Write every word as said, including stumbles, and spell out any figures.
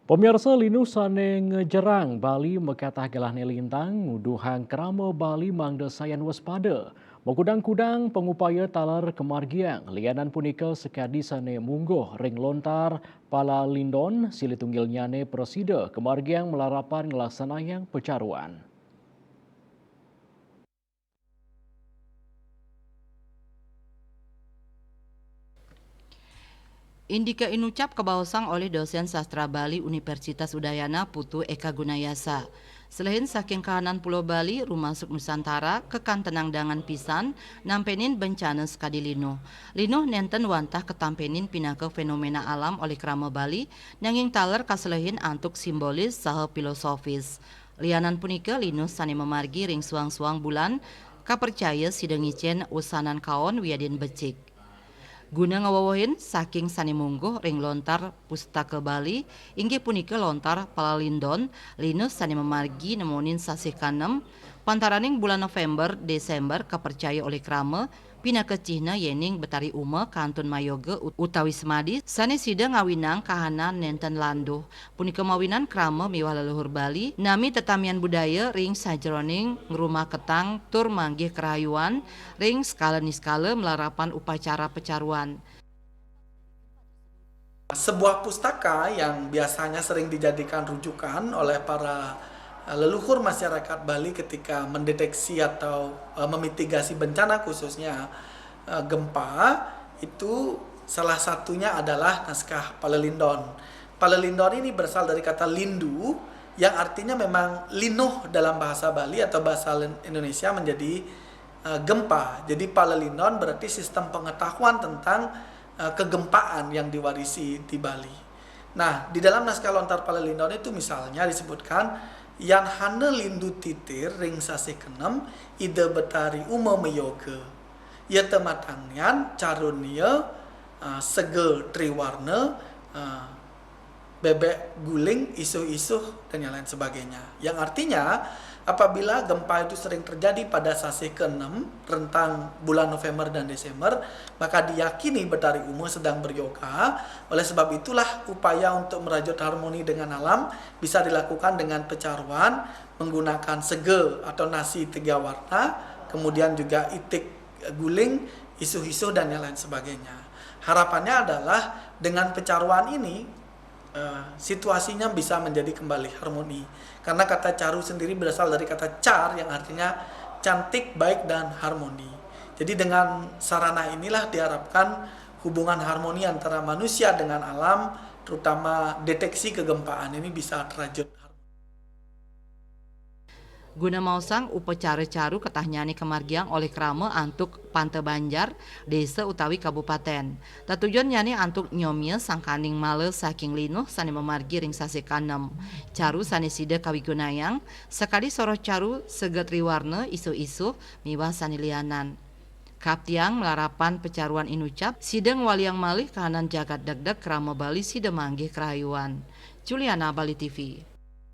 Pemirsa, linuh sane ngejerang Bali makatah gelahne lintang, nguduhang krama Bali mangda sayan waspada. Makudang-kudang pangupaya taler kamargiang, lianan punika sakadi sane mungguh ring lontar Palalindon, silih tunggilnyane prasida kamargiang malarapan nglaksanayang pacaruan. Indika inucap kabaosang olih dosen sastra Bali Universitas Udayana, Putu Eka Gunayasa. Selehin saking kahanan Pulo Bali, rumasuk Nusantara, kakantenang dangan pisan, nampenin bencana sakadi linuh. Linuh nenten wantah katampenin pinaka fenomena alam olih krama Bali, nanging taler kaselehin antuk simbolis saha filosofis. Lianan punika, linuh sane mamargi ring suang-suang bulan, kapercaya sida ngicen usanan kaon wiadin becik. Guna ngawewehin saking sane mungguh ring lontar Pustaka Bali, inggih punika lontar Palalindon, linuh sane mamargi nemonin sasih kanem, pantaraning bulan November, Desember kapercaya olih krama, pinaka cihna yening Betari Uma kantun mayoga ut-, utawi semadi, sane sida ngawinang kahanan nenten landuh. Punika mawinan krama miwah leluhur Bali nami tetamian budaya ring sajeroning ngrumaketang tur manggih karahayuan ring skala niskala malarapan upacara pacaruan. Sebuah pustaka yang biasanya sering dijadikan rujukan oleh para, eh, leluhur masyarakat Bali ketika mendeteksi atau, eh, memitigasi bencana, khususnya, eh, gempa, itu salah satunya adalah naskah Palelindon. Palelindon ini berasal dari kata lindu, yang artinya memang linuh dalam bahasa Bali atau bahasa Indonesia menjadi, eh, gempa. Jadi Palelindon berarti sistem pengetahuan tentang, eh, kegempaan yang diwarisi di Bali. Nah, di dalam naskah lontar Palelindon itu misalnya disebutkan, "Yan hana lindu titir ring sasih kenem, Ida Betari Uma mayoga. Yata matangyan carunia, eh, sega triwarna, eh, bebek guling, isuh-isuh, dan yang lain sebagainya." Yang artinya, apabila gempa itu sering terjadi pada sasih keenam, rentang bulan November dan Desember, maka diyakini Betari Uma sedang beryoga. Oleh sebab itulah, upaya untuk merajut harmoni dengan alam bisa dilakukan dengan pecaruan, menggunakan sega atau nasi tiga warna, kemudian juga itik guling, isuh-isuh, dan yang lain sebagainya. Harapannya adalah dengan pecaruan ini, eh, situasinya bisa menjadi kembali harmoni. Karena kata caru sendiri berasal dari kata car yang artinya cantik, baik, dan harmoni. Jadi dengan sarana inilah diharapkan hubungan harmoni antara manusia dengan alam, terutama deteksi kegempaan ini bisa terajut. Guna maosang upacara caru ketahnyane kamargiang olih krama antuk Panta Banjar, desa utawi kabupaten. Tetujonnyane antuk nyomia sangkaning mala saking linuh sane mamargi ring sasih kanem. Caru sane sida kawigunayang, sakadi soroh caru sega triwarna, isuh-isuh, miwah sane lianan. Kaptiang malarapan pacaruan inucap, sida ngwaliang malih kahanan jagat degdeg krama Bali sida manggih karahayuan. Juliana, Bali T V.